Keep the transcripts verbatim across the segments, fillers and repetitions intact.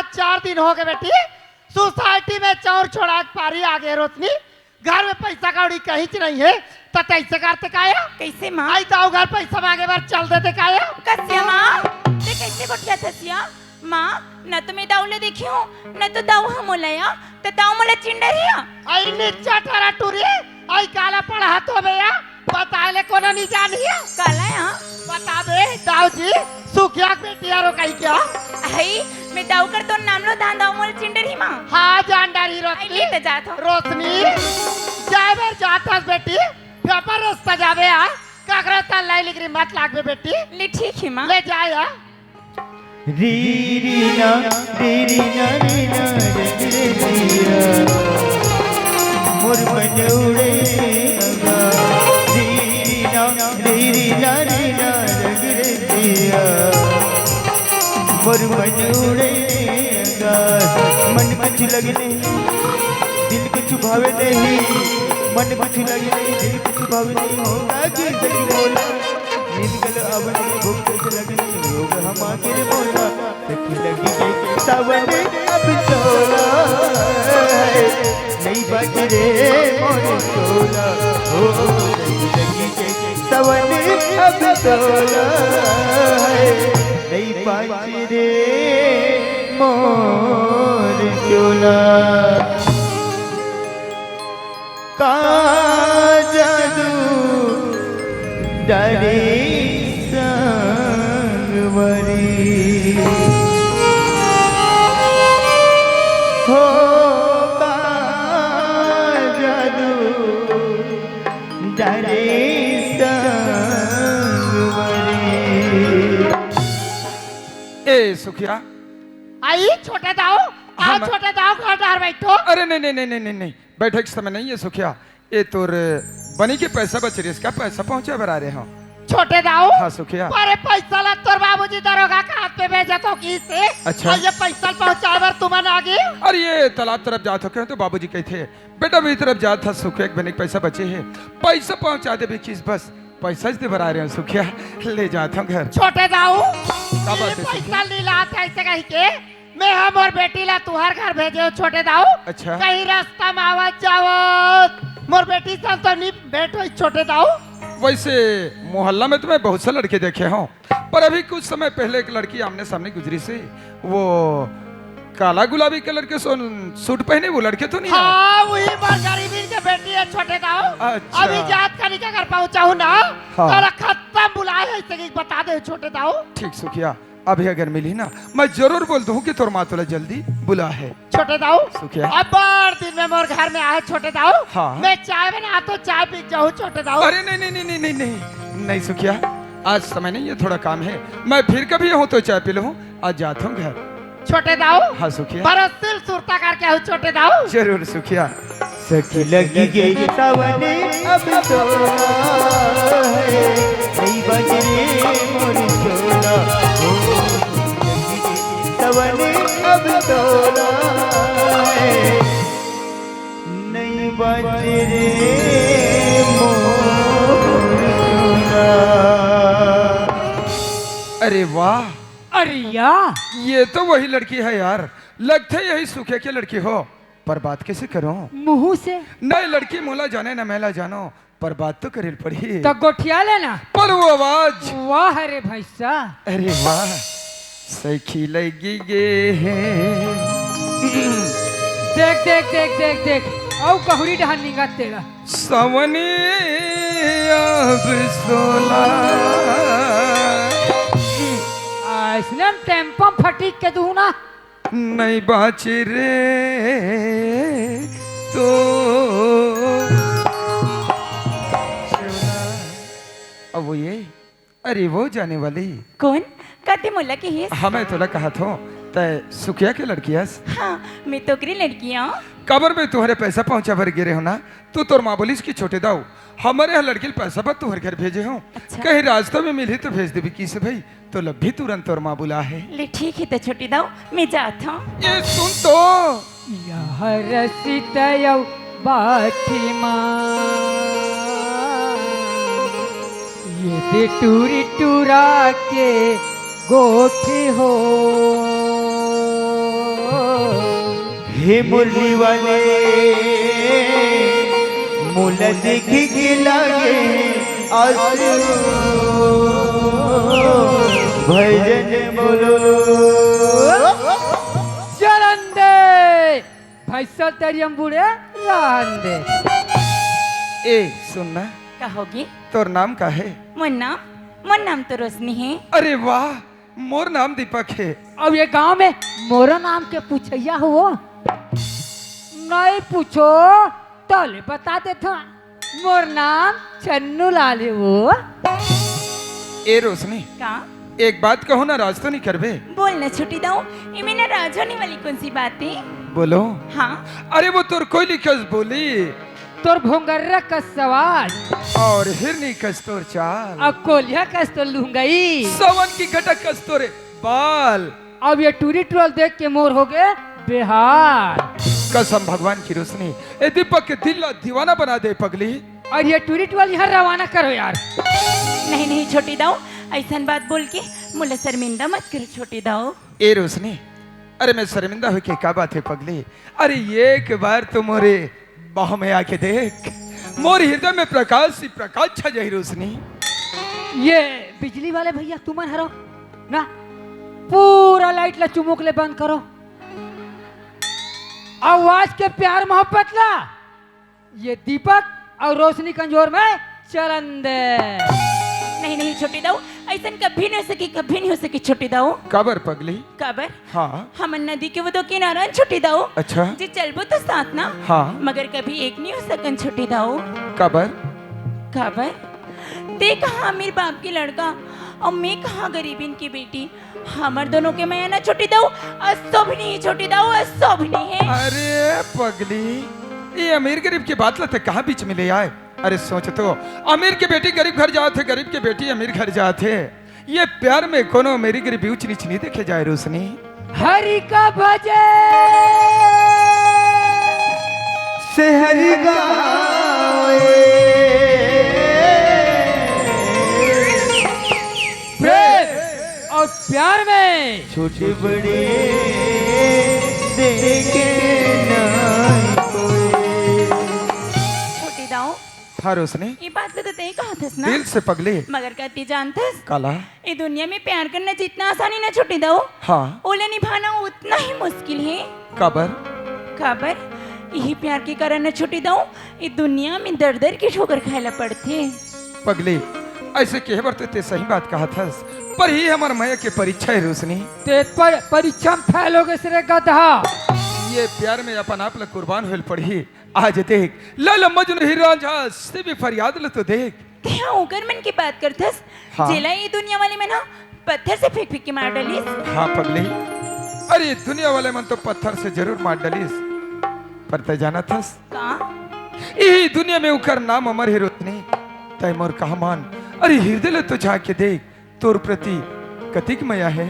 चार दिन हो गए बेटी, सोसाइटी में चौर छोड़ा के पारी आ गए रोशनी, घर में पैसा कौड़ी कहीं च नहीं है, त तैसे करते काया? कैसे माँ? आई दाऊ घर पैसा मांगे बर चल देते काया? कसिया माँ, ते कैसे गोठिया थसिया? माँ, न तो मैं दाऊ ले देखी हूँ, न तो दाऊ हम मोला या, त दाऊ मोला चिंडर ही आ। आई नीचा ठरा टूरी, आई काला पढ़ा तो बे या, बताए ले कोनो नहीं जानी है। काला या? बता दे, दाऊ जी, सुखिया के बेटी आरो कही क्या? आई, मैं दाऊ कर तो नाम लो दान दाऊ मोला चिंडर ही माँ। हाँ, जान डारी आई, रोशनी। ले त जात हो। रोशनी, जाए बर जात हस बेटी, पेपर रस्ता जावे आ, काकरा ता लाई लिगरी मत लागबे बेटी। ले ठीक ही माँ। ले जाए आ। री री ना, री री ना, री ना, रे रे रे री रा। मोर मन उड़े ना। री री ना, री री ना, री ना, रे रे री रा। मोर मन उड़े ना। मन कुछ लगे नहीं, दिल कुछ भावे नहीं। मन कुछ लगे नहीं, दिल कुछ भावे नहीं। होगा कि सही बोला। नींद गल अब नहीं, भूख से लगनी, रोग हम आखिर बोला। सखी लगी के सावन अब तोला है, नहीं बाज रे मोर चोला। हो, सखी लगी के सावन अब तोला है, नहीं बाज रे मोर चोला। का जादू डारे संगवरी हो, का जादू डारे संगवरी। ए सुखिया। आई छोटे दाऊ, आ हम छोटे दाऊ घर डार बैठो। अरे नहीं, नहीं, नहीं, नहीं, नहीं, नहीं, बैठे के समय नहीं है सुखिया। ये तोर बनी के पैसा बच रही, इसका पैसा पहुंचा बर आ रहे हो। छोटे दाऊ। हाँ सुखिया। अरे पैसा ला तोर बाबूजी दरोगा के हाथ पे भेजा तो की से। अच्छा। और ये पैसा पहुंचाए बर तुमन आ गए। अरे ये तालाब तरफ जात हो क्यों तो बाबूजी कही थे, बेटा भी तरफ जात था सुखिया के बनी के पैसा बचे है, पैसा पहुंचा दे भी किस बस पैसा दे बर आ रहे हो सुखिया, ले जात हूँ घर। छोटे दाऊ, का बात ये है सुखिया? पैसा लीला था ऐसे कही के मैं हम और बेटी ला तुहर घर भेजे हो छोटे दाऊ। अच्छा। कहीं रास्ता में आवत जावत मोर बेटी संग तो नहीं भेंट होई छोटे दाऊ। वैसे मोहल्ला में तो मैं बहुत से लड़के देखे हूँ, पर अभी कुछ समय पहले एक लड़की आमने सामने गुजरी से, वो काला गुलाबी कलर के सोन सूट पहने वो लड़के तो नहीं है? हाँ, वही बार गरीबी के बेटी है छोटे दाऊ। अच्छा। अभी जात का निका कर पहुंचा हूँ ना, हाँ। तारा खत्म बुलाए है, इसे बता दे छोटे दाऊ। ठीक सुखिया, अभी अगर मिली ना, मैं जरूर बोल दूं कि तोर माँ तोला जल्दी बुला है। छोटे दाऊ, सुखिया। अब बड़ दिन में मोर घर में आए छोटे दाऊ। हाँ। मैं चाय बना तो चाय पी जाऊँ छोटे दाऊ। अरे नहीं, नहीं, नहीं, नहीं, नहीं, नहीं, नहीं सुखिया, आज समय नहीं है, थोड़ा काम है, मैं फिर कभी हूँ तो चाय पी लूँ, आज जाता हूँ घर। छोटे दाऊ। हाँ सुखिया। बरसिल सुरता करके आऊ छोटे दाऊ। जरूर सुखिया। सखी लगी गई सावन अब तोला है, नहीं बज रे मोर चोला। ओ, सखी लगी गई सावन अब तोला है, नहीं बज रे मोर चोला। अरे वाह। अरे या। ये तो वही लड़की है यार, लगथे यही सुखिया के लड़की हो, पर बात कैसे करूं? मुंह से। नहीं, लड़की मोला जाने ना, मैं ला जानो, पर बात तो करे ल पड़ही। तो गोठिया लेना। पर वो आवाज। वाह रे भैसा। अरे वाह, सखी लगी गे है। देख, देख, देख, देख, देख, औ कहुरी डहान निंगत तेला। सवनी अब सोला। अइसने टेम्पो फटीक के दूं ना। नहीं बाँचे रे तो। अब वो ये, अरे वो जाने वाली। कौन? कते मोला के हिस? हाँ, मैं तोला कहा थो, तय सुखिया के लड़की हस। हाँ, मैं तो ओकरे लड़की हूँ। काबर मैं तुम्हारे पैसा पहुँचा भर गिरे हो ना, तो तोर माँ बोलिस कि छोटे दाऊ, हमर यहाँ लड़की ल पैसा बर तुहर घर भेजे हो। अच्छा। कहीं रास्ता में मिलही तो भेज देबी किसे भाई, तो लब्भी तुरंत तोर माँ बुला है। ले ठीक है तो छोटे दाऊ, मैं जात हूँ। ये सुन तो। यह रसित अउ बाठी माँ, ये दे टूरी टूरा के गोठी हो। हे मुरली वाले, मोला देख के लागे आंसू, भजन बोलो। चलन दे, भैंसल तरियम बूड़े रहन दे। ए, सुन ना। कहोगी? तोर नाम का हे? मोर नाम, मोर नाम तो रोशनी हे। अरे वाह, मोर नाम दीपक हे। अब ये गांव में मोरो नाम के पूछैया हो? नहीं पूछो, तले बता देथो, मोर नाम चन्नू लाल हे वो। ए रोशनी, का? एक बात कहूँ ना, राज तो नहीं करबे? बोल ना छोटी दाऊ, इमे ना राज होने वाली कौन सी बात है? बोलो। हाँ। अरे वो तोर कोयली कस बोली, तोर भोंगर्रा कस सवाल। और हिरनी कस तोर चाल। अब कोलिया कस तोर लुंगई। सवन की घटक कस तोरे बाल। अब ये टूरी टोल देख के मोर हो गए बेहाल। कसम भगवान की रोशनी, ए दीपक के दिल ला दीवाना बना दे पगली। और ये टूरी टोल यहाँ रवाना करो यार। नहीं, नहीं, छोटी दाऊ, ऐसन बात बोल के मोला शर्मिंदा मत करो, छोटी दाऊ। ए रोशनी, अरे मैं शर्मिंदा होके का बात है पगली? अरे एक बार तो मोरे बाह में आके देख, मोर हृदय में प्रकाश ही प्रकाश छा जाही रोशनी। ये बिजली वाले भैया तुमन हरो ना, पूरा लाइट ला चुमुक ले बंद करो। आवाज के प्यार मोहब्बत ला ये दीपक और रोशनी कंजोर में चलन दे। नहीं, नहीं, छोटी दाऊ, ऐसन कभी नहीं हो सकी, कभी नहीं हो सकी, छोटी दाऊ। काबर पगली? काबर? हाँ। हमन नदी के वो दो किनारा न, छोटी दाऊ। अच्छा। जी चलबो तो साथ ना। हाँ। मगर कभी एक नहीं हो सकन, छोटी दाऊ। काबर? काबर? ते कहाँ अमीर बाप के लड़का और मैं कहाँ गरीबिन की बेटी। हमर दोनों के मया ना छोटी दाऊ, असो भी नहीं है छोटी दाऊ, असो भी नहीं है। अरे पगली, ये अमीर गरीब की बात ला ते कहाँ बीच में ले आए? अरे सोच तो, अमीर के बेटी गरीब घर जात हे, गरीब के बेटी अमीर घर जात हे। ये प्यार में कोनो अमीरी गरीबी ऊंच नीच नहीं देखे जाए रोशनी। हरि का भजे से हरि गाए। प्रेम और प्यार में छोटे बड़े देखे ना कोई। छोटे दाऊ। हाँ रोशनी। ये बात ला तो तय कहत हस ना? दिल से पगली। मगर का ते जानत हस? काला? ये दुनिया में प्यार करना जितना आसानी ना छोटे दाऊ, हाँ। ओला निभाना उतना ही मुश्किल है। काबर? काबर? यही प्यार के कारण ना छोटे दाऊ, ये दुनिया में दर दर के ठोकर खाए ला पड़थे। पगली, ऐसे कहे बर तो ते सही बात कहत हस, पर ही हमर मया के परीक्षा है रोशनी। ते पर परीक्षा में फेल हो गए रे गधा। ये प्यार में अपन आप ला कुर्बान होल पड़ही। आज देख, लैला मजनू हीर रांझा से भी फरियाद ल तो देख। तेहा ओकर मन के बात करथस, हाँ। जेला ये दुनिया वाले मन ह पत्थर से फेंक फेंक के मार डालिस। हाँ पगली, अरे दुनिया वाले मन तो पत्थर से जरूर मार डालिस, पर तै जानत हस? का? यही दुनिया में उकर नाम अमर हे रोशनी, तै मोर कहा मान, अरे हृदय ल तो झांक के देख, तोर प्रति कतिक मया हे।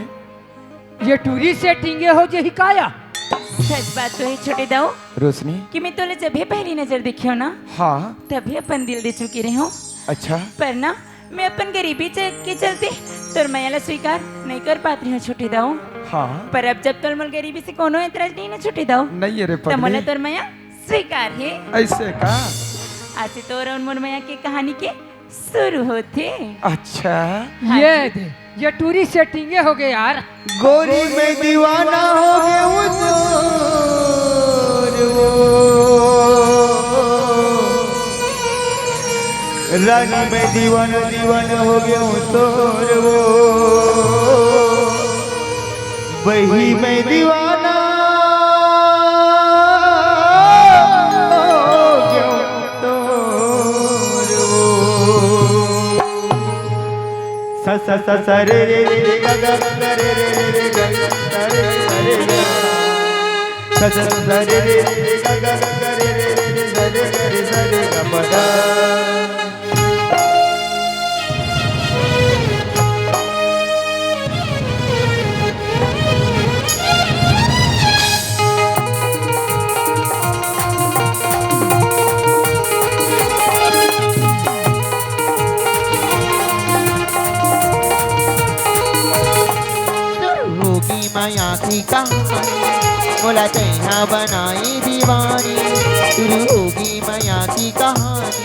ये टूरी सेटिंगे हो जे हिकाया। सच बात तो है छोटे दाऊ। रोशनी। कि मैं तोला जब भी पहली नजर देखियो ना, हाँ। तभी अपन दिल दे चुकी रही हूँ। अच्छा। पर ना, मैं अपन गरीबी च-, के चलते तोर मया ला स्वीकार नहीं कर पात रही हूँ छोटे दाऊ। हाँ। पर अब जब तोर मोर गरीबी से कोनो एतराज नहीं ना छोटे दाऊ, नहीं है रे तो मोला पगली। तोर मया स्वीकार है। ऐसे का? आज से तोर और मोर मया के कहानी के शुरू होथे। अच्छा। हाँ ये जी। दे, ये टूरी सेटिंगे हो गए यार। गोरी मैं दीवाना हो गया हूँ तोर वो। रानी मैं दीवाना, दीवाना हो गया हूँ तोर वो। वही मैं दीवाना हो गया हूँ तोर वो। सा सा सा सा रे रे रे रे गा गा गा गा रे रे रे रे गा गा गा रे रे रे गा। सा सा सा सा रे रे रे रे गा गा गा गा रे रे रे रे सा रे गा रे सा रे गा पा दा। होगी माया आँखी कहानी, मोला तैहा बनाई दीवानी। शुरू होगी मया की कहानी,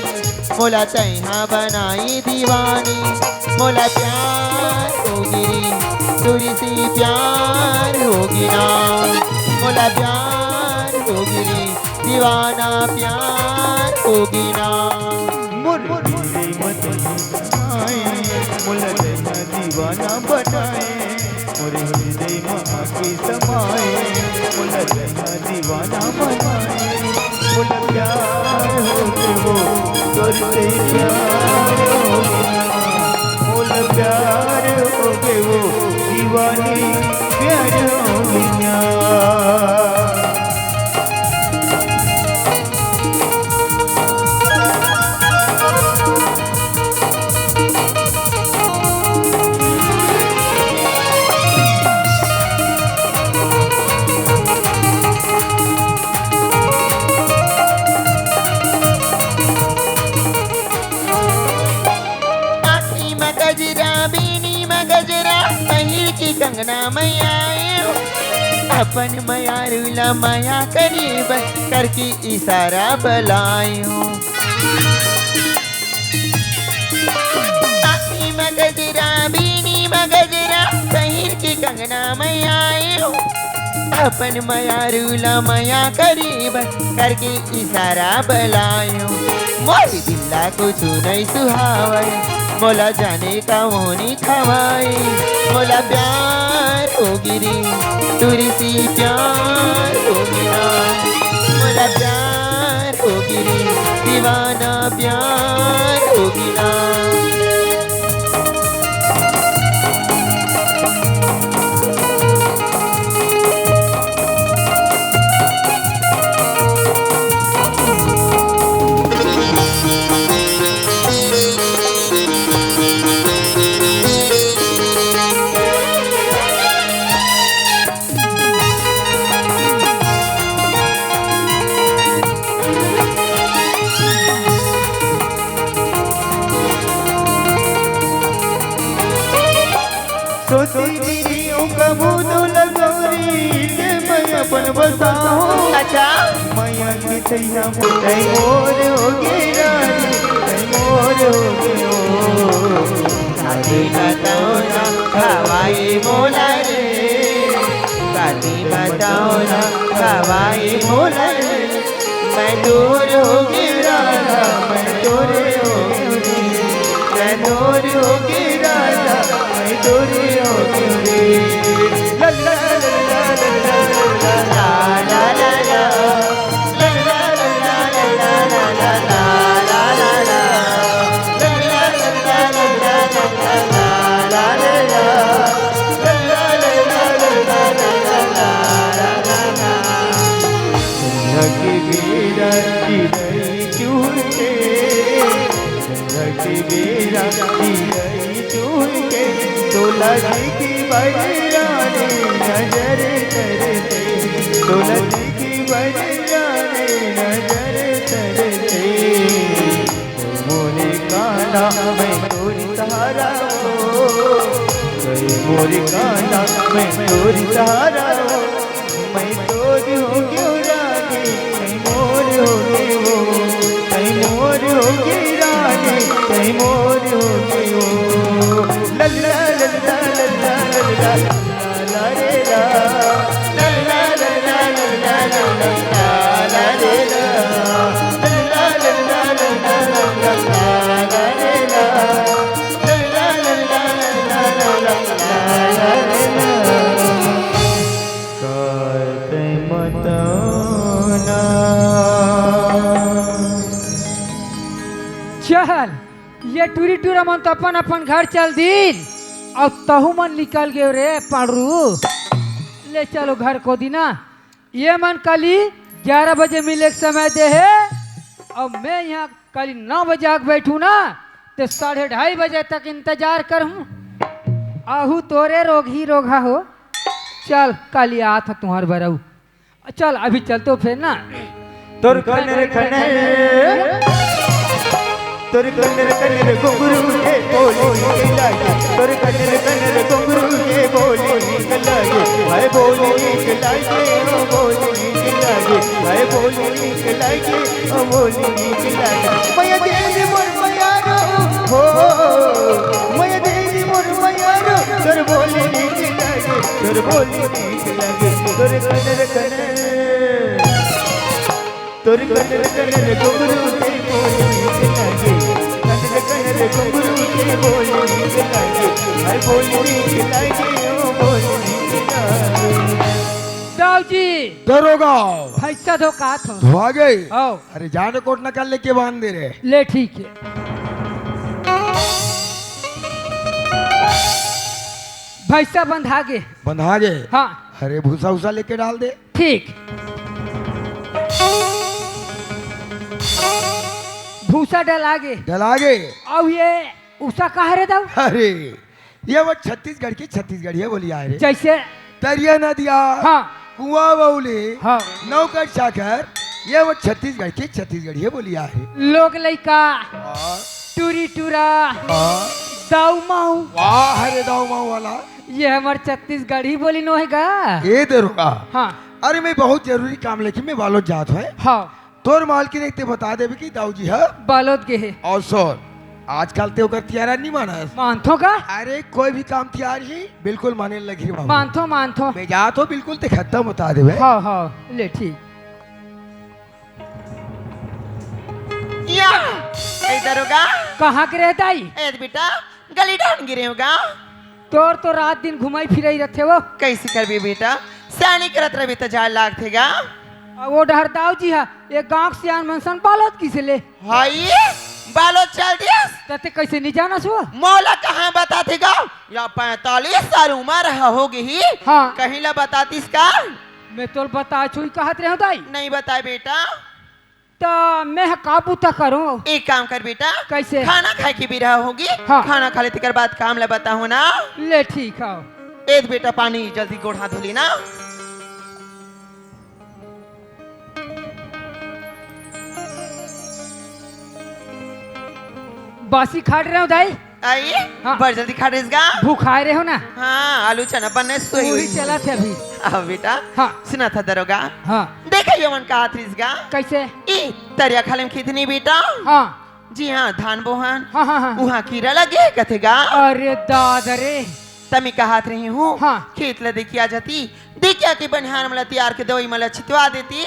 मोला तैहा बनाई दीवानी। मोला प्यार होगी रे, तोर से प्यार होगी ना। मोला प्यार होगी रे, दीवाना प्यार होगी ना। मोर हृदय म तैं समाए, मोला तैं दीवाना बनाए। मोर हृदय म आके समाए, मोला तैं दीवाना बनाए। मोला प्यार होगे वो, तोर से प्यार होगे ना। मोला प्यार होगे वो, दीवानी प्यार होगे ना। आँखी म गजरा, बीनी म गजरा, पहिर के कंगना म आयो। अपन मयारू ला मया करे बर करके इशारा बलायो। आँखी म गजरा, बीनी म गजरा, पहिर के कंगना म आयो। अपन मयारू ला मया करे बर करके इशारा बलायो। मोर दिल ला कुछु नइ सुहावय, मोला जाने का मोहनी खवाए। मोला प्यार होगे रे, तोर से प्यार होगे ना। मोला प्यार होगे रे, दीवाना प्यार होगे ना। सोची दीदी ओ कभू तो लगौरी के मैं अपन बसाऊं। अच्छा। मैया के छैया तैं मोर होगे रानी, तैं मोर होगे ओ। शादी बताओ ना खवाई मोला रे, शादी बताओ ना खवाई मोला रे। मैं तोर होगे राजा, मैं तोर होगे रे। मैं तोर होगे राजा, मैं तोर होगे रे। ला ला ला ला ला ला ला। संझा के बेरा चिरई चुहके, संझा के बेरा चिरई चुहके, तोला देखी बर रानी नजर तरसे, तोला देखी बर रानी नजर तरसे। मोरे कान्हा मैं तोर सहारा हो, मोरे कान्हा मैं तोर सहारा हो। मैं तोर होगे ओ रानी, तैं मोर होगे ओ, तैं मोर होगे रानी, तैं मोर होगे ओ। लल्ला लल्ला लल्ला लल्ला। चल, ये टूरी टूरा मन तो अपन अपन घर चल दीन, अउ तहू मन निकल गेव रे पांडरू। ले चलो घर कोती ना। ये मन काली ग्यारह बजे मिले के समय दे हे, अउ मैं यहाँ काली नौ बजे आके बैठू ना, ते साढ़े ढाई बजे तक इंतजार करहूँ। आहू तोरे रोगही रोगहा हो। चल, काली आत ह तुंहर बर अउ। चल, अभी चलतो फेर ना। तोर खन रे खन। तोर कनर कनर घुंघरू के बोली नीक लागे, तोर कनर कनर घुंघरू के बोली नीक लागे, हाय बोली नीक लागे, ओ बोली नीक लागे, हाय बोली नीक लागे, ओ बोली नीक लागे। मैया देवी मोर मयारो, हो, मैया देवी मोर मयारो, तोर बोली नीक लागे, तोर बोली नीक लागे, तोर कनर कनर तोर कनर कनर घुंघरू के बोली नीक लागे, कनर कनर घुंघरू के बोली नीक लागे, हाय बोली नीक लागे, ओ बोली नीक लागे। दाऊ जी। दरोगा। भैंसा धो का थो? धोआ गई। आओ। अरे जाने कोट ना कर लेके बांध दे रे। ले ठीक है। भैंसा बंधा गे। बंधा गे। हाँ। अरे भूसा उसा लेके डाल दे। ठीक। भूसा डला गे। डला गे। अउ ये उसा कहा रे दाऊ? अरे, ये वो छत्तीसगढ़ की छत्तीसगढ़िया बोली आय रे। जैसे? तरिया नदिया, हाँ। कुआं बउली, हाँ। नौकर चाकर, ये वो छत्तीसगढ़ की छत्तीसगढ़िया बोली आय रे। लोग लइका, हाँ। टूरी टूरा, हाँ। दाऊ माऊ। वाह रे दाऊ माऊ वाला। ये हमर छत्तीसगढ़ी बोली नो हे गा। ए दरोगा। हाँ। अरे मैं बहुत जरूरी काम लेके मैं बालोद जात हों। हाँ। तोर मालकिन एक ते बता देबे कि दाऊ जी ह बालोद गे हे। अउ सुन, आजकल ते ओकर तियारा नी मानस। मानथो का? अरे कोई भी काम तियार ही बिल्कुल माने लगही बाबू। मानथो, मानथो। मैं जात हों बिल्कुल ते खत्म बता देबे। हाँ, हाँ, ले ठीक। या, ए दरोगा। कहाँ के रहे दाई? ए बेटा, गली डाहन गिरे हों गा। तोर तो रात दिन घुमई फिरई रथे वो। कइसे करबे बेटा, सियानी करत रहिबे त जाय लागथे गा। अउ वो डहर दाऊ जी ह, ये गांव के सियान मन सन बालोद किसे ले। हाय, बालोद चल दिस। त ते कइसे नी जानस वो? मोला कहाँ बताथे गा? या पैंतालीस साल उमर ह होगे ही। हाँ। कहीं ला बतातिस का? मैं तोल बता छुई कहत रहे हों दाई। नहीं बताय बेटा। त मैं ह का बूता करूं? एक काम कर बेटा। कइसे? खाना खाय के बेरा होगे। हाँ। खाना खा ले तेकर बाद काम ला बताहूं ना। ले ठीक हव। ए दे बेटा पानी जल्दी गोड़ हाथ धो ले ना। बासी खा डरे हों दाई। आई? हाँ। बड़ जल्दी खा डरिस गा। भूखाय रहे हों ना। हाँ, आलू चना बने सोई पूरी होई। चलत हे अभी। अब बेटा, हाँ। सुनत हस दरोगा। हाँ। देखा ये मन कहत रहिस गा। कइसे? ई तरिया खाले म खेत नी बेटा। हाँ। जी हाँ, धान बोहन। हाँ, हाँ, हाँ। उहाँ कीरा लगे कथे गा। अरे दादा रे। त मैं कहत रहे हों, हाँ। खेत ला देखिया जाती, देखिया के बनिहार मन ला तियार के दवई मन ला छितवा देती।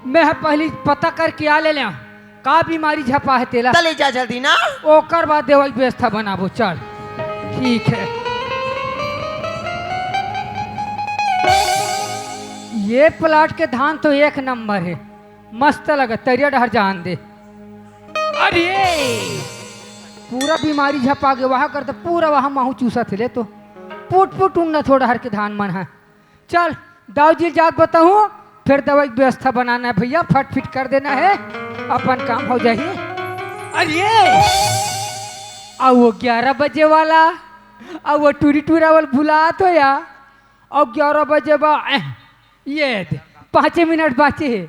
मैं ह पहिली पता करके आ ले लेंव। का बीमारी झपा हे तेला? त ले जा जल्दी ना। ओकर बाद दवई के व्यवस्था बनाबो, चल। ठीक हे। ये प्लाट के धान तो एक नंबर हे, मस्त लगत, तरिया डहर जान दे। अरे! पूरा बीमारी झपा गे, वहाँ कर त पूरा वहाँ माहू चूसत हे ले तो। पुट पुट उन्नत हो डहर के धान मन हे। चल, दाऊ जी ल जाके बताहूं, फेर दवई के व्यवस्था बनाना हे भइया, फटफिट कर देना हे, अपन काम हो जाही। अरे, अउ वो ग्यारह बजे वाला, अउ वो टूरी टूरा वाला भुलात हो या, अउ ग्यारह बजे बा, एह, ये दे, पाँचे मिनट बाचे हे।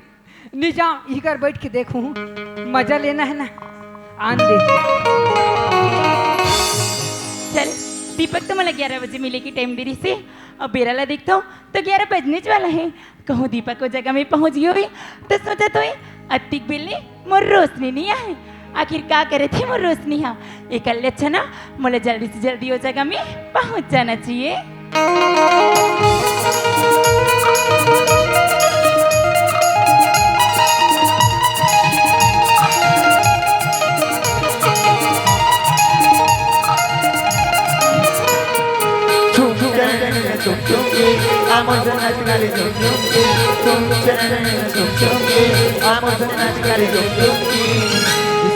नी जांव, इही कर बइठ के देखहूं, मजा लेना हे ना, आन दे। चल, दीपक तो मोला ग्यारह बजे मिले के टाइम दे रहिसे, अब बेरा ला देखथंव, त ग्यारह बजनेच वाला हे। कहूं दीपक ओ जगह में पहुंच गे होही, त सोचत होही, अतिक बेर ले मोर रोशनी नी आए। आखिर का करे थे मोर रोशनी हा? एकर ले अच्छा ना, मोला जल्दी से जल्दी ओ जगह में पहुंच जाना चाहिए। झुम झुम के, आ मोर संग नाच काली झुम झुम के, झुम झुम के, आ मोर संग नाच काली झुम झुम के।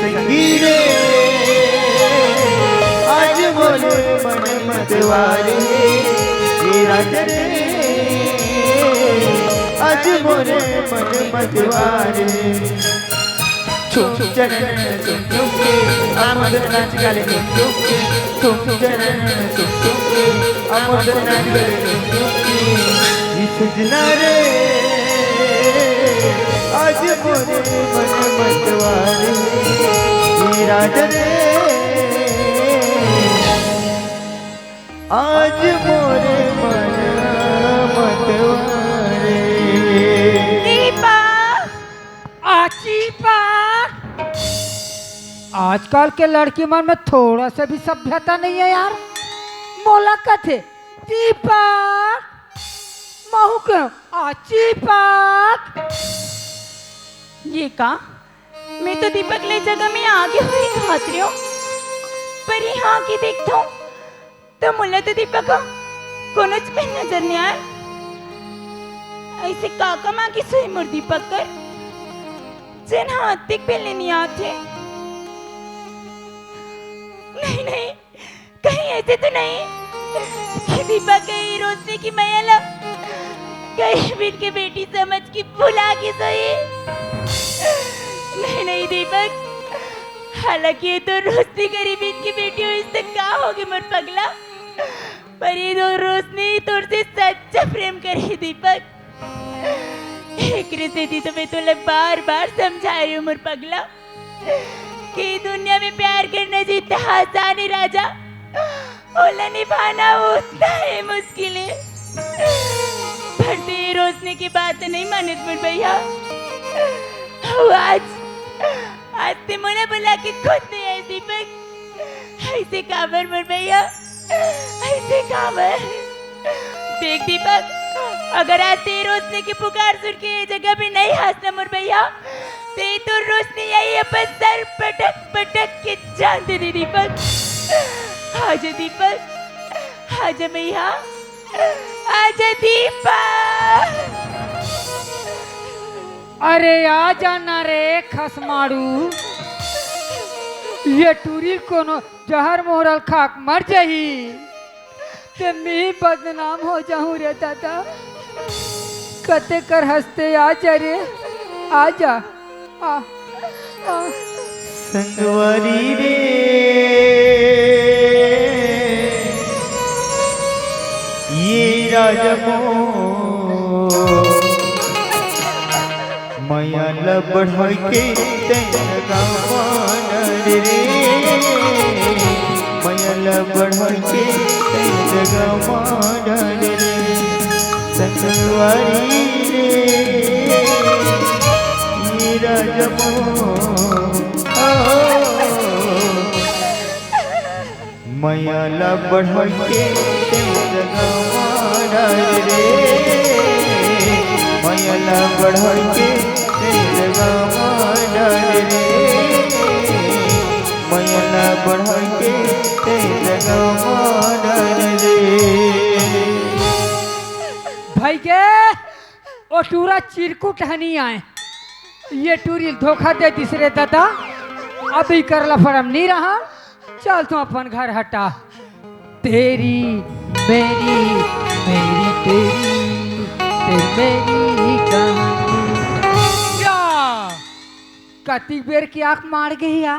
संगी रे, आज मोर मन मतवारे, ये राजा रे, आज मोर मन मतवारे। झुम चनन झुम झुम के, आ मोर संग नाच काली झुम झुम के। झुम चनन झुम झुम के, आ मोर संग नाच काली झुम झुम के। ये सजना रे, आज मोर मन मतवारे, ये आज रे, आज मोरे मन मतवारे। दीपक, आची पा। आजकल के लड़की मन में थोड़ा सा भी सभ्यता नहीं है यार। मोला कथे दीपक, महू के आची पा। ये का? मैं तो दीपक ले जगह में आगे हुई खात रही हूँ, पर यहाँ आके देखता हूँ तो मोला तो दीपक कोनोच में नजर नहीं आए। ऐसे काका माँ की सोई मोर दीपक कर, जेन हाथ तक बेले नहीं आते। नहीं, नहीं, कहीं ऐसे तो नहीं कि दीपक के ही रोशनी की मैया ला कहीं बिन के बेटी समझ के भुला के सोई। नहीं, नहीं दीपक, हालांकि ये तो रोशनी गरीब इनकी बेटी हो, इससे का होगी मोर पगला, पर ये तो रोशनी तोर से सच्चा प्रेम करे दीपक। एकरे सेती तो मैं तोला बार बार समझा रही हूँ मोर पगला, कि दुनिया में प्यार करना जितना आसान है राजा, ओला निभाना उतना ही मुश्किल है। पर ते रोशनी की बात नहीं मानत मोर भैया। वो आज, आज ते मोला बुला के खुद नहीं आई दीपक। ऐसे काबर मोर भैया, ऐसे काबर? देख दीपक, अगर आज ते रोशनी की पुकार सुन के ये जगह भी नहीं हंसना मोर भैया, ते तो रोशनी यही अपन सर पटक पटक के जान दे दे दीपक। आजा दीपक, आजा भैया, आजा दीपक। अरे आ जाना रे खसमाड़ू, ये टूरी कोनो जहर मोहरल खाक मर जाही, ते मैं बदनाम हो जाहूँ रे दादा। कते कर हंसते आ जा रे, आ जा, आ, आ। संगवारी रे, ये राजा मो मया ल बढ़ाई के तैं जगा मानर रे, मया ल बढ़ाई के तैं जगा मानर रे, संगवारी रे, ये राजा मो, ओ, मया ला बढ़ाई के तेरे गमा डाल रे, मया ला बढ़ाई के तेरे गमा डाल रे, मया ला बढ़ाई के तेरे गमा डाल रे। भाई के ओ टूरा चिरकुट हनी आए, ये टूरी धोखा दे दिस रे दादा। अब ई करला फरम नहीं रहा, चल तू अपन घर हटा। तेरी मेरी, मेरी तेरी, तेरी मेरी कहानी। या! कतिक बेर की आंख मार गई या?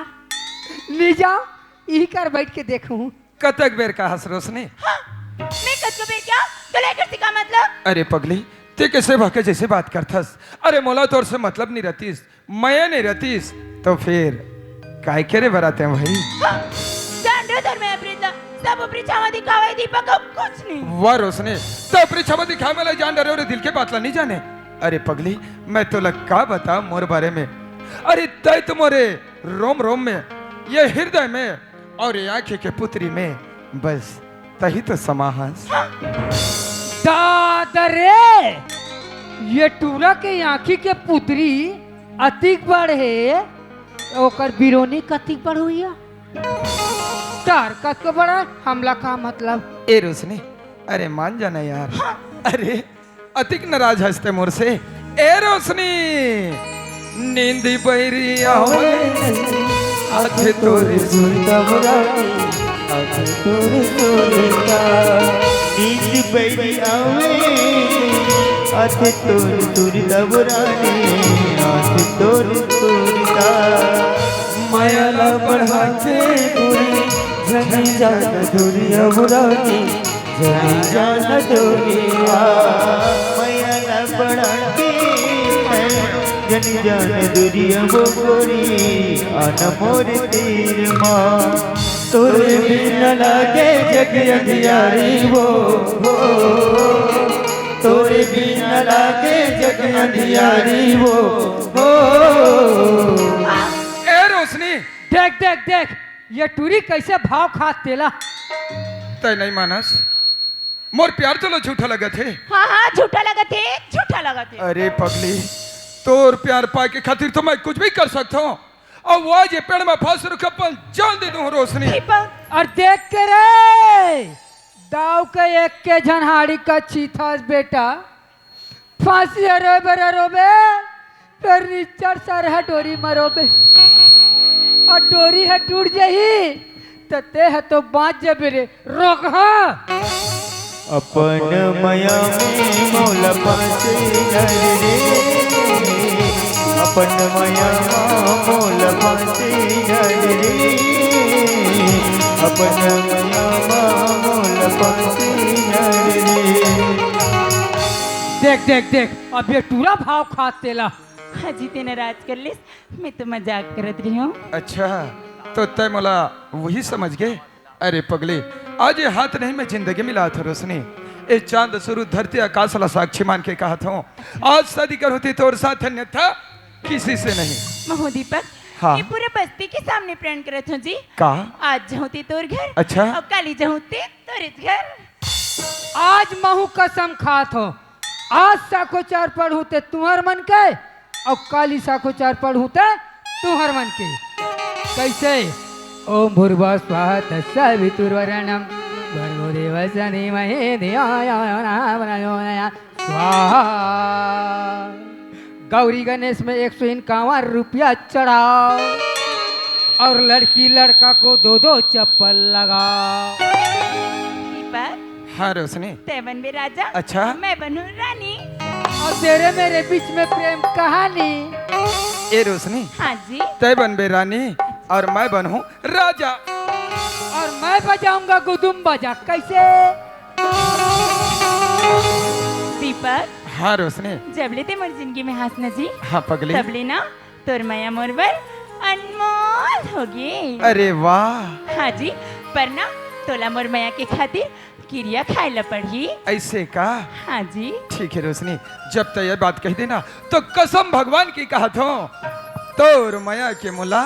ले जाओ, यही कर बैठ के देखूं। कतक बेर का हस रोशनी? हाँ, मैं कतको बेर क्या? तो लेकर से का मतलब? अरे पगली, ते कैसे भाके जैसे बात करथस? अरे मोला तोर से मतलब नहीं रहतीस, मया नहीं रहतीस, तो फिर काय करे बराते भाई? हाँ, जान रहे तोर मैं प्रीता, सब ऊपरी छावा दिखावे दीपक को कुछ नहीं। वाह रोशनी, तो ऊपरी छावा दिखावे वाला जान रहे और दिल के बात ला नहीं जाने। अरे पगली, मैं तो लग का बता मोर बारे में। अरे तय तो मोरे रोम रोम में, ये हृदय में और ये आंखें के पुतरी में बस तही तो समा हस। दादा रे, ये टूरा के आंखी के पुतरी अतिक बड़ हे, ओकर बिरोनी कतिक बड़ हुई है? तार कतको बड़ा हमला का मतलब? ए रोशनी, अरे मान जाना यार। हाँ। अरे अतिक नाराज हस ते मोर से। ए रोशनी, नींदी बैरी आवे, आथे तोरे सुरता बुरानी, आथे तोरे सुरता। नींदी बैरी आवे, आथे तोरे सुरता बुरानी, आथे तोरे सुरता। मया ला बढ़ा के दूरी, जनी जाना दूरी बुरानी। जनी जान दुनिया, मया ला बढ़ा के, जनी जान दुरिया बोकरी, आना मोर तीर मा। तोरे बिना लागे जग अंधियारी वो, हो। तोरे बिना लागे जग अंधियारी वो, हो। ए रोशनी, देख, देख, देख, ये टूरी कैसे भाव खात तेला। तय नहीं मानस, मोर प्यार तोला झूठा लगत हे। हाँ, हाँ, झूठा लगत हे, झूठा लगत हे। अरे पगली, तोर प्यार पाए के खातिर तो मैं कुछ भी कर सकता हूँ। अउ आज ये पेड़ में फांस रुख अपन जान दे दूँ रोशनी। दीपक। अउ देख के रे, दाव के एक के झन हाड़ी का छीथस बेटा। फांसी ह रोए बर ह रोबे, फेर निच्चर सर ह डोरी म रोबे। अउ डोरी ह टूट जही, त तेंह तो बांच जबे रे, रोकहा। अपन मया में मोला फांसी धर रे, अपन मया में मोला फांसी धर रे, अपन मया में मोला फांसी धर रे। देख, देख, देख, अब ये टूरा भाव खात तेला। हाँ जी, तें नाराज कर लेस, मैं तो मजाक करत रही हूँ। अच्छा, तो तय मोला वही समझ गे? अरे पगली, आज ये हाथ नहीं मैं जिंदगी मिलात हूँ रोशनी। ए चांद सूरज धरती आकाश ला साक्षी मान के कहत हूँ, आज शादी कर होती तोर साथ, अन्यथा किसी से नहीं। महू दीपक, हाँ। ये पूरा बस्ती के सामने प्रण करत हूँ जी। का? आज जाहूँ ते तोर घर। अच्छा। अउ काली जाहूँ ते तोरे घर। आज महू कसम खात हो, आज साखोचार पढ़हूँ ते तुंहर मन के, अउ काली साखोचार पढ़हूँ ते तुंहर मन के। कैसे? ओम भूर्भुवः स्वः तत्सवितुर्वरेण्यं भर्गो देवस्य धीमहि धियो यो नः प्रचोदयात्। स्वाहा। गौरी गणेश में एक सौ इक्यावन रुपया चढ़ाओ और लड़की लड़का को दो दो चप्पल लगाओ। दीपक, हाँ रोशनी। तय बनबे राजा, अच्छा। मैं बनूं रानी। और तेरे मेरे बीच में प्रेम कहानी। ए रोशनी, हाँ जी। तय बनबे रानी और मैं बनूं राजा। और मैं बजाऊंगा गुदुम बाजा। कैसे? दीपक। हाँ रोशनी। जब ले ते मोर जिंदगी में हंस न जी, हाँ पगली। तब ले ना तोर मया मोर बर अनमोल होगे। अरे वाह। हाँ जी, पर ना तोला मोर मया के खातिर किरिया खाए ला पड़ही। ऐसे का? हाँ जी। ठीक है रोशनी, जब तय ये बात कह देना तो कसम भगवान की कहत हूँ, तोर मया के मोला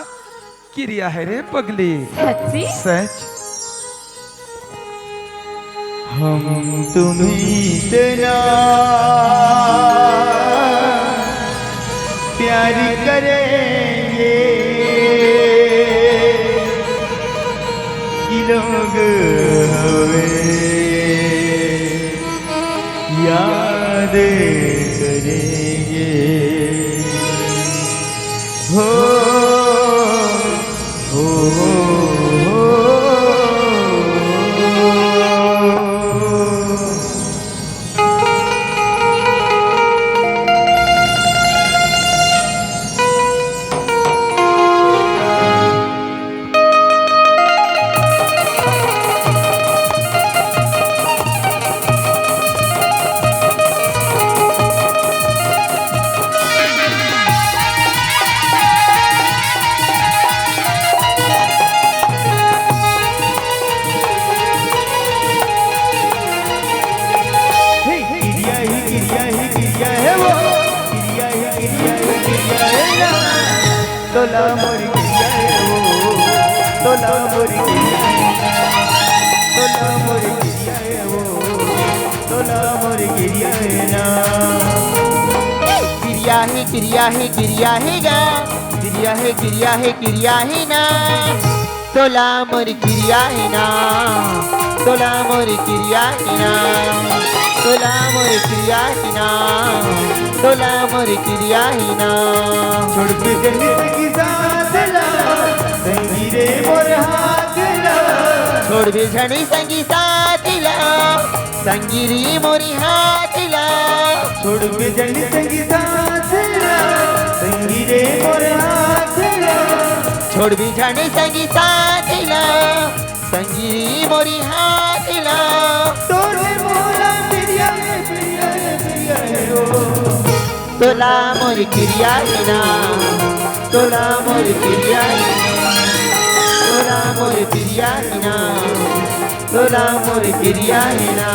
किरिया है रे पगली। सच्ची? सच। हम तुम्हें इतना प्यार करेंगे कि लोग हमें याद करेंगे। हो, हो, हो, हो। हे, किरिया ही, किरिया ही, किरिया है वो। किरिया ही, किरिया ही, किरिया है ना। तोला मोर किरिया है वो। तोला मोर किरिया है। तोला मोर किरिया है वो। तोला मोर किरिया है ना। किरिया ही, किरिया ही, किरिया ही गा। किरिया ही, किरिया ही, किरिया ही ना। तोला मोर किरिया हे ना, तोला मोर किरिया हे ना, तोला मोर किरिया हे ना, तोला मोर किरिया हे ना। छोड़बे झनी संगी साथ ला, संगी रे मोर हाथ ला। छोड़बे झनी संगी साथ ला, संगी रे मोर हाथ ला। छोड़बे झनी संगी साथ ला, संगी रे मोर हाथ ला। छोड़बे झनी संगी साथ ला, संगी रे मोर हाथ ला। तोरे मोला प्रिया हे, प्रिया हे, प्रिया हे ओ। तोला मोर किरिया हे ना, तोला मोर किरिया हे ना, तोला मोर किरिया हे ना, तोला मोर किरिया हे ना।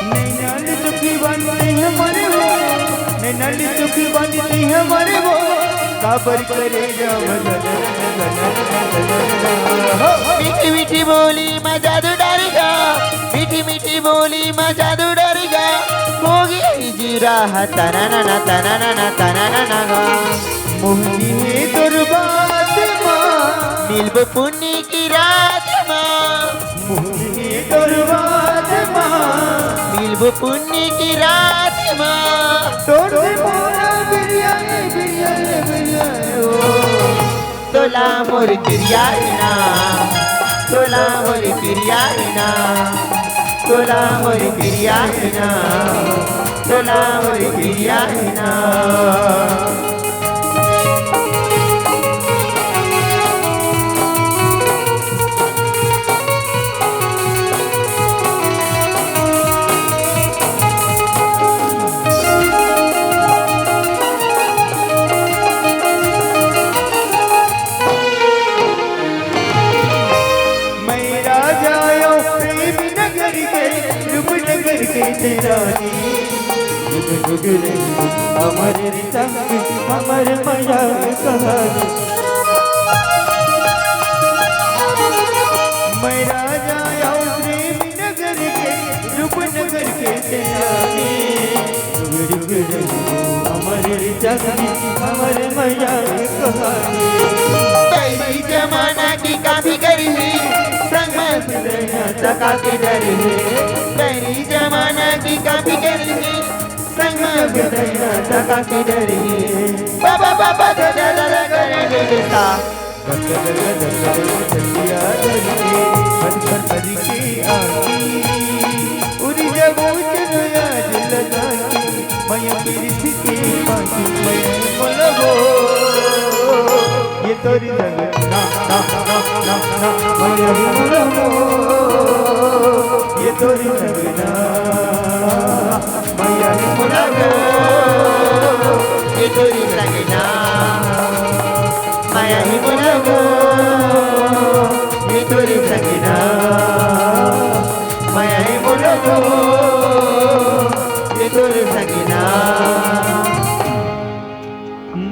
नैना ले चुकी बानी तैं हमर हो, नैना ले चुकी बानी तैं हमर हो, काबर करे जाव मीठी मीठी बोली म जादू डारेगा, मीठी मीठी बोली म जादू डारेगा, होगे जीरा ह तना ना ना, तना ना ना, तना ना ना गा। मोहनी हे तोर बात मा, मिलबो पुन्नी की रात मा। मोहनी हे तोर बात मा, मिलबो पुन्नी की रात मा। तोर से मोरा बिरिया रे, बिरिया रे, बिरिया रे, ओ। तोला मोर किरिया हे ना, तोला मोर किरिया हे ना, तोला मोर किरिया हे ना, तोला मोर किरिया हे ना। मैं राजा आयो प्रेम नगर के, रूप नगर के तेरा नी। जुग जुग रहे अमर संग, अमर मया कहानी। मैं राजा आयो प्रेम नगर के, रूप नगर के तेरा नी। जुग जुग रहे अमर संग, अमर मया कहानी। पहली जमाना की काफी करी ही, संग में दुनिया तका के डरी ही। पहली जमाना की काफी करी ही, संग में दुनिया तका के डरी ही। बाबा, बाबा, दादा, दादा, करे दे देता। ये तोरी संग ना, ना, ना, ना, ना, मया ही मोला गो। ये तोरी संग ना, मया ही मोला गो। ये तोरी संग ना, मया ही मोला गो। ये तोरी संग ना, मया ही मोला गो। ये तोरी संग ना।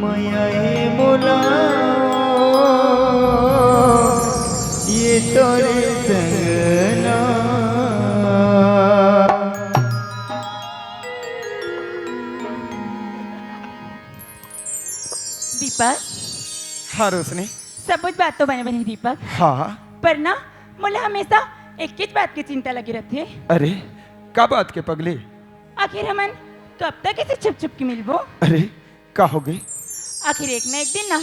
मया हे मोला, ये तोरे संग ना। दीपक। हाँ रोशनी। सबुच बात तो बने बने दीपक। हाँ। पर ना, मोला हमेशा एकेच बात के चिंता लगे रथे। अरे, का बात के पगली? आखिर हमन कब तक ऐसे छुप छुप के मिलबो? अरे, का होगे? आखिर एक ना एक दिन ना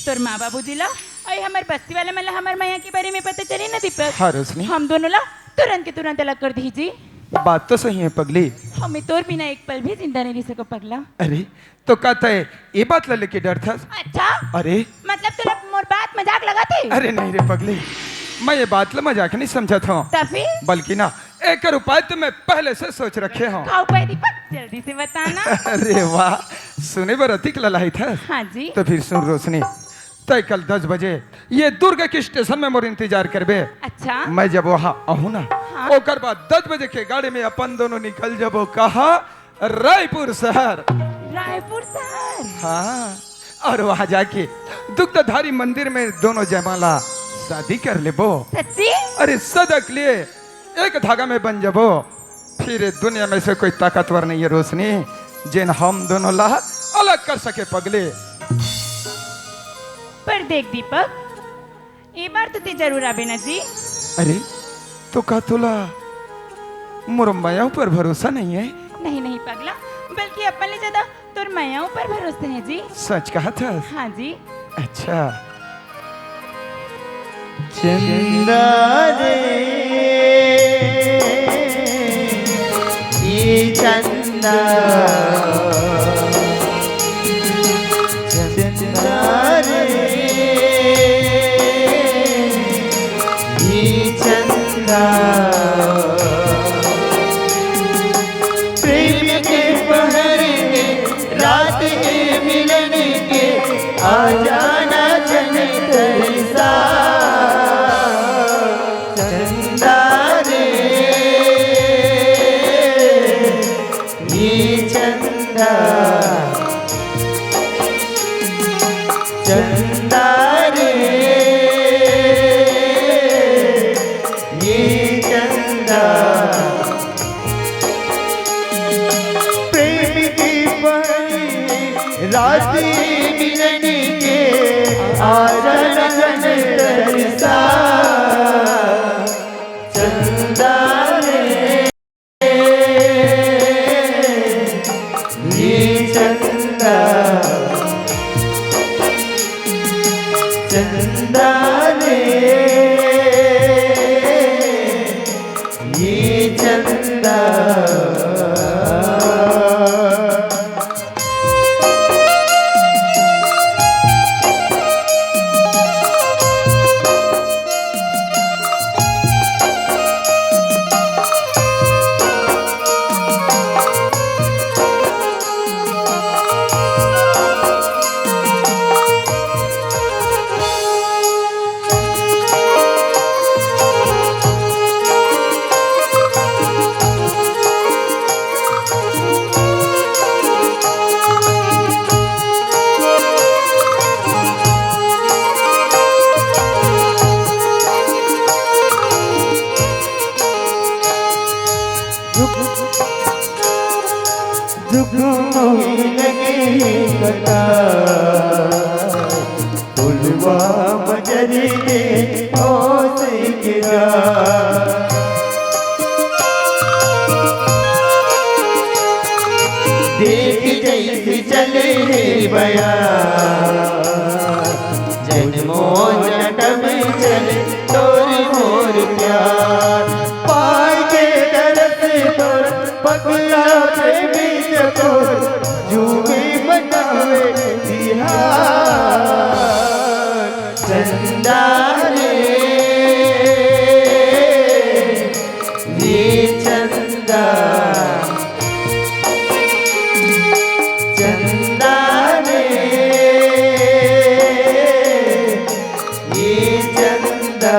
तोर माँ बाबूजी ला अउ हमर बस्ती वाला मन ला हमर मया के बारे में पता चली ना दीपक। हाँ रोशनी। हम दोनों ला तुरंत के तुरंत अलग कर दीही जी। बात तो सही है पगली। हमें तोर बिना एक पल भी जिंदा नहीं रह सको पगला। अरे तो का तय ये बात ला लेके डरथस? अच्छा। अरे मतलब तोला मोर बात मजाक लगथे? अरे नहीं रे पगली, मैं ये बात ला मजाक नहीं समझत हूँ। त फिर? बल्कि ना एकर उपाय तो मैं पहले से सोच रखे हूँ। का उपाय दीपक? जल्दी से बताना। अरे वाह, सुने बर अतिक ललाहित हस। हाँ जी। तो फिर सुन रोशनी, तय कल दस बजे ये दुर्ग के स्टेशन में मोर इंतजार करबे। अच्छा। मैं जब वहाँ आहूँ ना, हाँ। ओकर बाद दस बजे के गाड़ी में अपन दोनों निकल जबो। कहाँ? रायपुर शहर। रायपुर शहर? हाँ। और वहाँ जाके दुग्धधारी मंदिर में दोनों जयमाला शादी कर लेबो। सच्ची? अरे सदा के लिए एक धागा में बन जबो। फिर ये दुनिया में से कोई ताकतवर नहीं है रोशनी, जेन हम दोनों ला अलग कर सके पगले। पर देख दीपक, ए बार तो ते जरूर आबे ना जी। अरे, तो का तोला मोर मया ऊपर भरोसा नहीं है? नहीं, नहीं पगला, बल्कि अपन ले ज्यादा तोर मया ऊपर भरोसा है जी। सच कहत हस? हाँ जी। अच्छा। चंदा रे, ये चंदा, चंदा रे, ये चंदा। प्रेम के पहर में रात के मिलन के, आ जाना जन तरसा। चंदा रे, ये चंदा, चंदा रे, ये चंदा। प्रेम की पहली रात मिलन के, आ जाना जन तरसा। चंदा रे, ये चंदा, चंदा रे, ये चंदा। दुख मोहि लगे कटा, फुलवा मजरी में होश गिरा। देख जैसे चले रे बया, जन्मों जन्म चले तोर मोर प्यार। पाए के दरस तोर पगला प्रेमी जतोर, झूमे मनावे तिहार। चंदा रे, ये चंदा, चंदा रे, ये चंदा।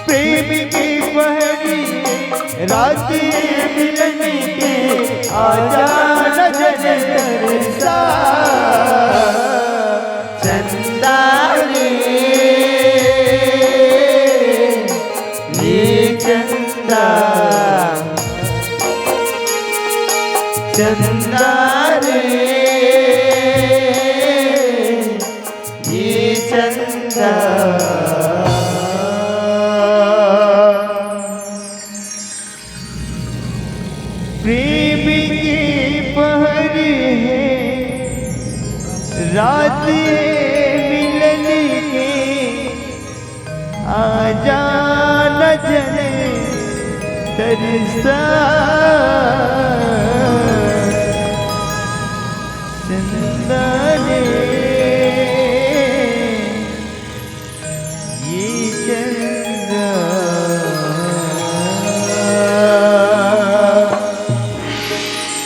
प्रेम की पहली रात मिलन की, आ जाना जन तरसा। चंदा रे, ये चंदा, चंदा रे, ये चंदा। प्रेम के पहर हे रात मिलन के, आ जाना जन तरसा। चंदा रे, ये चंदा।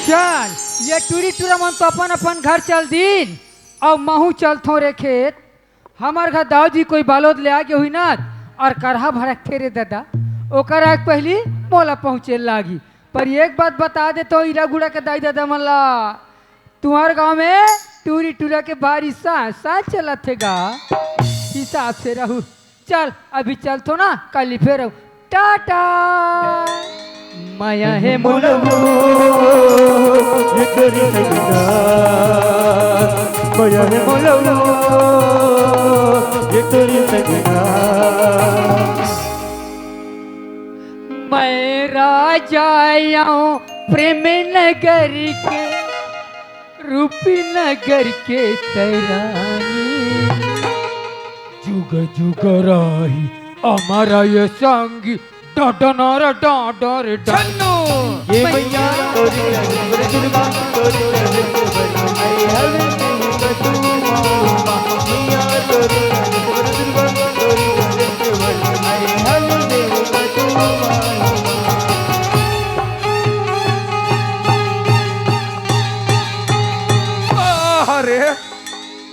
चल, ये टूरी टूरा मन तो अपन अपन घर चल दीन, अउ महूं चलथों रे खेत। हमर घर दाऊ जी कोई बालोद ले आगे हुई ना, अउ करहा भड़कथे रे ददा, ओकर आग पहली मोला पहुंचे लागी। पर एक बात बता देथों हीरा गुड़ा के दाई ददा मन ला, तुंहर गांव में टूरी टूरा के बारिश साथ साथ चलत हे गा। हिसाब से रहू। चल, अभी चलथों ना, काली फेर आहूं। टाटा। मया हे मोलवो, ये तोरी संगना। मया हे मोलवो, ये तोरी संगना। मैं राजा आऊं प्रेम नगर के, रूपी नगर के तरानी। जुग जुग राही अमर ये संगी, डडनर डाडर डा। छन्नू! ये मैया तोरी दुर्गा तोरी, अरे,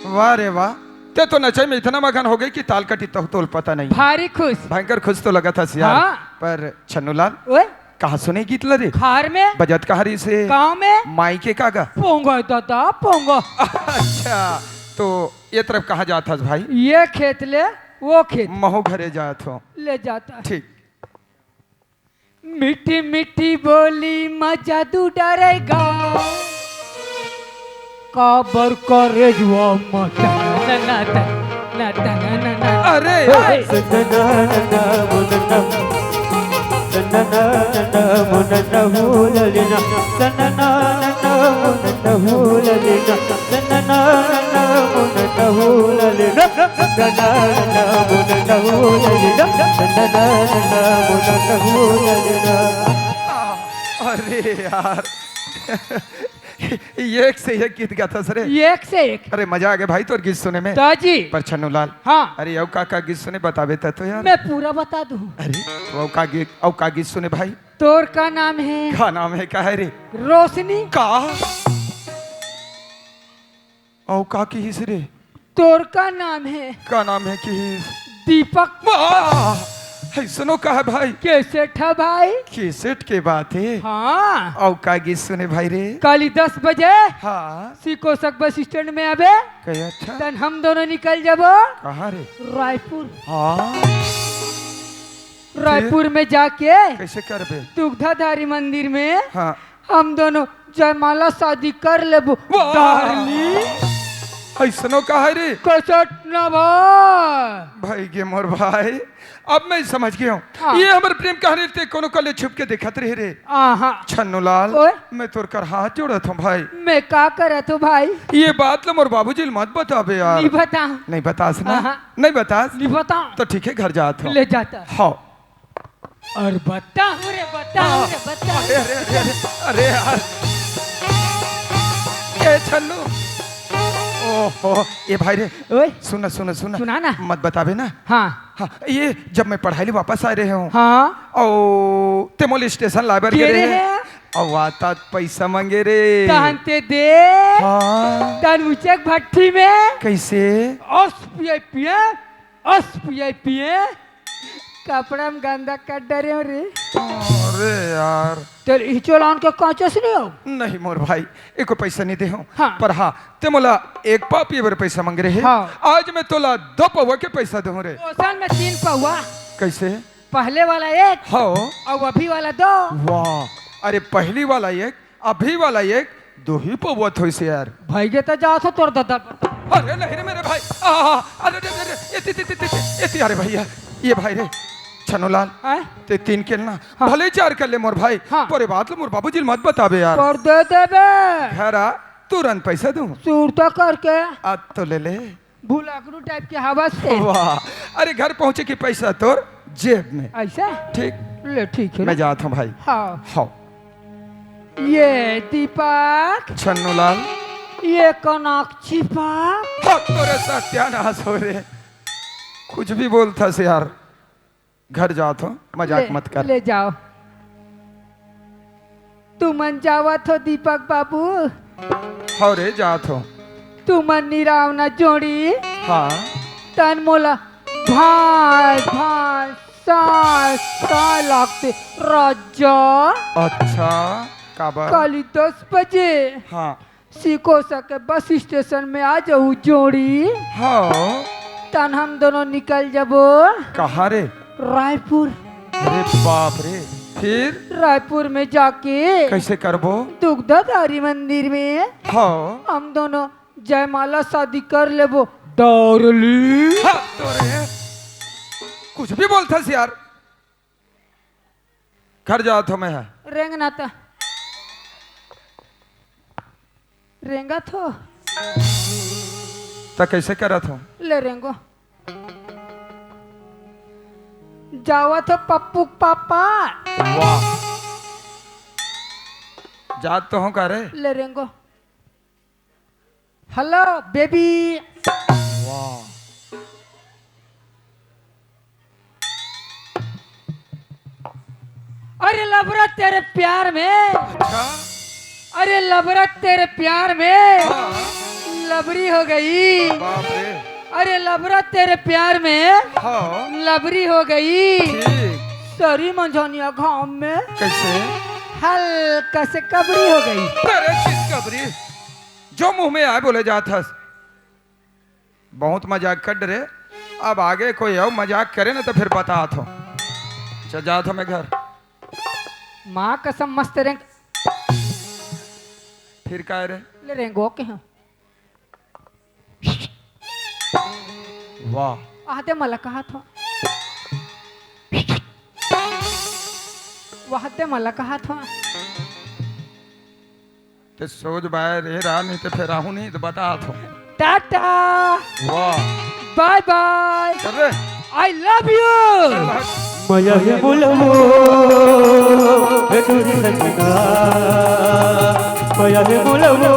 वाह रे वाह। ते तो नचई में इतना मगन हो गई कि ताल कटी तो तोल पता नहीं। भारी खुश। भयंकर खुश तो लगत हस यार। हाँ। पर छन्नू लाल, ओए? कहाँ सुने गीत ल रे? खार में। बजत कहाँ रहिसे? गाँव में। माई के का गा? पोंगा दादा, पोंगा। अच्छा, तो ये तरफ कहाँ जात हस भाई? ये खेत ले, वो खेत। महू घरे जात हों। ले जाता। ठीक। मीठी मीठी बोली म जादू डारेगा। काबर करे जुआ म तना तना तना तना तना। अरे, अरे। अरे यार, एक से एक गीत गाथस रे। एक से एक। अरे मजा आ गया भाई तोर गीत सुने में। दाजी। पर छन्नू लाल। हाँ। अरे अउ का का गीत सुने बताबे त तो यार। मैं पूरा बता दूँ। अरे अउ का गीत, अउ का गीत सुने भाई? तोर का नाम है? का नाम है, का है रे? रोशनी। का? अउ का किहिस रे? तोर का नाम है? का नाम है किहिस? दीपक। वाह! अइसनो का है भाई? कैसेट है भाई? कैसेट के बात है? हाँ। अउ का गीत सुने भाई रे? काली दस बजे। हाँ। सिकोसक बस स्टैंड में आबे। कहे अच्छा? तन हम दोनों निकल जाबो। कहाँ रे? रायपुर। हाँ। रायपुर फिर? में जाके कैसे करबे? दुग्धाधारी मंदिर में हाँ। हम दोनों जयमाला शादी कर लेबो। वाह! डार्लिंग। अइसनो का है रे? कैसेट ना भाई। भाई गे मोर भाई, अब मैं समझ गया हूँ। हाँ। ये हमर प्रेम कहानी ते कोनो कले छुप के देखत रहे रे। आहा। छन्नू लाल, ओए। मैं तोर कर हाथ जोड़त हों भाई। मैं का करत हों भाई? ये बात ल मोर बाबूजी ल मत बताबे यार। नहीं बता। नहीं बतास ना? आहा। नहीं बतास? नहीं बता। तो ठीक है, घर जात हों। ले जाता। हाँ। अरे बता, अरे बता, हाँ। अरे बता। अरे, अरे, अरे, अरे, अरे यार। ए छन्नू। ओहो, ए भाई रे। ओए। सुन ना, सुन ना, सुन ना। सुना ना। मत बताबे ना। हाँ। हाँ, ये जब मैं पढ़ाई ले वापस आए रहे हों। हाँ। अउ ते मोला स्टेशन लाए बर गे रहे। अउ आता पैसा मांगे रे। तहन ते दे। हाँ। तहन उचक भट्ठी में। कैसे? अस पिए पिए, अस पिए पिए। कपड़ा में गंदा कर डरे हों रे। अरे यार। तेरे हिचोलान के कांचस नहीं हो? नहीं मोर भाई, एको पैसा नहीं दे हों। हाँ। पर हाँ, ते मोला एक पाव पिए बर पैसा मांगे रहे। हाँ। आज मैं तोला दो पौवा के पैसा दूँ रे। ओसन में तीन पौवा। कैसे? पहले वाला एक। हाँ। अउ अभी वाला दो। वाह, अरे पहली वाला एक, अभी वाला एक, दो ही पौवा थोइसे यार। भाई गे त जात हों तोर दादा। अरे नहीं रे मेरे भाई, आ, आ, अरे, अरे, अरे, एती, एती, एती, एती, अरे भैया, ये भाई रे, छन्नू लाल, हैं? ते तीन के ना, हाँ। भले चार कर ले मोर भाई, हाँ। पर ये बात ल मोर बाबूजी ल मत बताबे यार। कर दे देबे। घर आ, तुरंत पैसा दूँ। सुरता करके। आ तो ले ले। भुलकड़ू टाइप के हवस से। वाह, अरे घर पहुँचे कि पैसा तोर जेब में। ऐसा? ठीक। ले ठीक है। मैं जात हों भाई। हाँ। हाँ। ये दीपक। छन्नू लाल। ये कनक छिपा। हाँ, तोरे सत्यानाश हो रे। कुछ भी बोलथस यार। घर जात हों, मजाक ले, मत कर। ले जाओ। तुमन जावत हो दीपक बाबू? हव रे, जात हों। तुमन निराव ना जोड़ी। हाँ। तन मोला भाई, भाई, सास, सास लागते राजा। अच्छा, काबर? काली दस बजे। हाँ। सिकोसा के बस स्टेशन में आ जाहू जोड़ी। हाँ। तन हम दोनों निकल जाबो। कहाँ रे? रायपुर। अरे बाप रे, फिर? रायपुर में जाके कैसे करबो? दुग्धाधारी मंदिर में हाँ। हम दोनों जयमाला शादी कर लेबो, डार्लिंग। हाँ, तो रे, कुछ भी बोलथस यार। घर जात हों मैं हा। रेंगना त। रेंगत हो? त कइसे करत हो? ले रेंगो। जावत हो पप्पू के पापा। वाह। जात तो हो का रे? ले रेंगो। Hello baby. वाह। अरे लबरा तेरे प्यार में। अच्छा। अरे लबरा तेरे प्यार में। हाँ। लबरी हो गई। बाप रे। अरे लबरा तेरे प्यार में। हाँ। लबरी हो गई। ठीक। सरी मंझनिया घाम में। कइसे? हल्का से कबरी हो गई। अरे किस कबरी? जो मुंह में आए बोले जात हस। बहुत मजाक कर डरे। अब आगे कोई अउ मजाक करे ना त फिर बतात हो। चल जात हो मैं घर। माँ कसम मस्त रेंग। फिर काय रे? ले रेंगो के हैं। वाह। आदे मला कहा था। वाह दे मला कहा था। ते सोच बाय रे रा, नहीं ते फिर आहू नहीं तो बतात हो। टाटा। वाह। बाय बाय। चल रे। I love you। मया हे बोलबो, ए टूरी सजना। मया हे बोलबो,